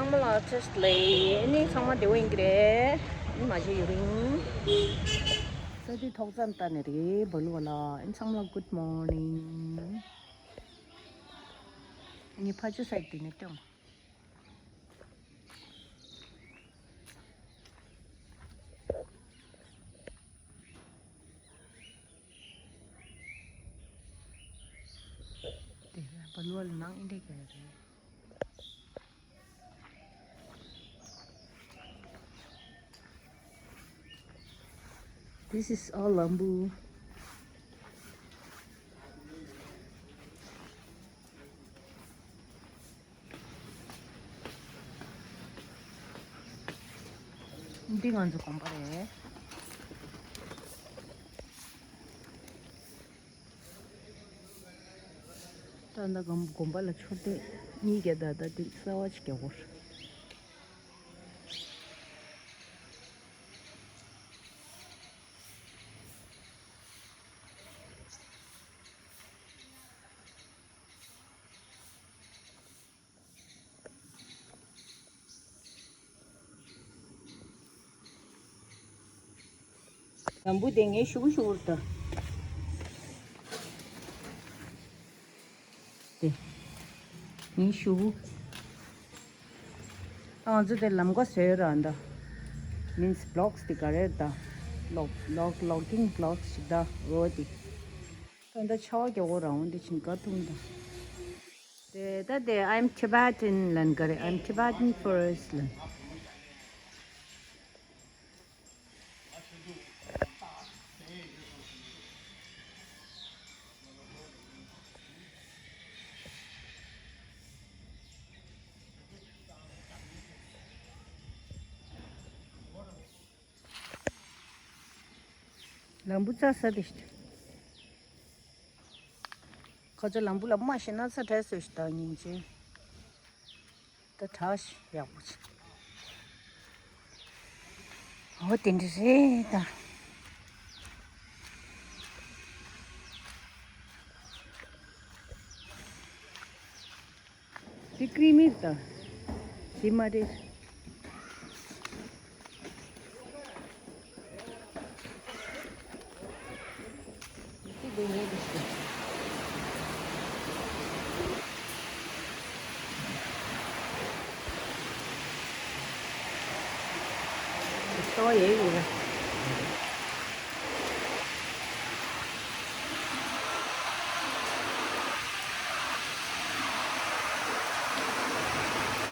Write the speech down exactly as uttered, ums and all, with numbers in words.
ཚང་མ་ལ་ཊེསི་ལེ། ཨ་ནི་ཚང་མ་བདེ་པོ་ཡིན་གྱི་རེད། ཨ་ནི་མ་བྱེད་ཡུ་རིང་། ས་དུས་ཐོག་ཙམ་ལྟ་ནས་རེད་བ་ལུ་བ་ལ། ཨ་ནི་ཚང་མ་ལ་གུད་མོར་ནིང་། ངས་ཕ་ཆུ་སའིཌ་དེ་ནས་སྟོན། དེ་ལ་བ་ལུ་བ་ལ་ནང་ཨིན་འདྲེ་ག་རེད། This is all lambu. འདི་ང་ཚོ་དགོན་པ་རེད། ད་ལྟ་དགོན་དགོན་པ་ལ་མཆོད་རྟེན་གཉིས་བརྒྱབ། ད་ལྟ་འདི་གསར་པ་ཅིག་རྒྱག་དགོས། ལམ་བུ་དེ་ངའི་ཤུ་གུ་ཤུ་གུར་ད། དེ། ངའི་ཤུ་གུ། ཨ་ང་ཚོ་དེ་ལམ་ཀ་བཟོས་ར་འདི། མིན་སི་བྷི་ལོག་སི་དེ་ག་རེ་ད། ལོག་ལོག་ལོག་གིང་བྷི་ལོག་སི་ཞིག་ད་འོ་དེ། ད་ད་ཆར་པ་རྒྱག་གོ་ར་འོང་དེ་ཕྱིན་ཀ་ཐུང་ད། དེ་ད་དེ། I'm Tibetan ལན་ག་རེ། I'm Tibetan first ལན། ལམ་བུ་རྩ་ས་དེ་ཞིག་ཁ་ཚོ་ལམ་བུ་ལ་མ་ཤེས་ན་ས་བྲལ་སོ་ཞིག་ད་སྙིང་རྗེ། ད་གྲགས་ཤིག་ཡག་པོ་ཅིག་འོ་དེ་འདྲ་རེད་ད། དེ་ཀྲི་མི་ད། དེ་མ་རེད།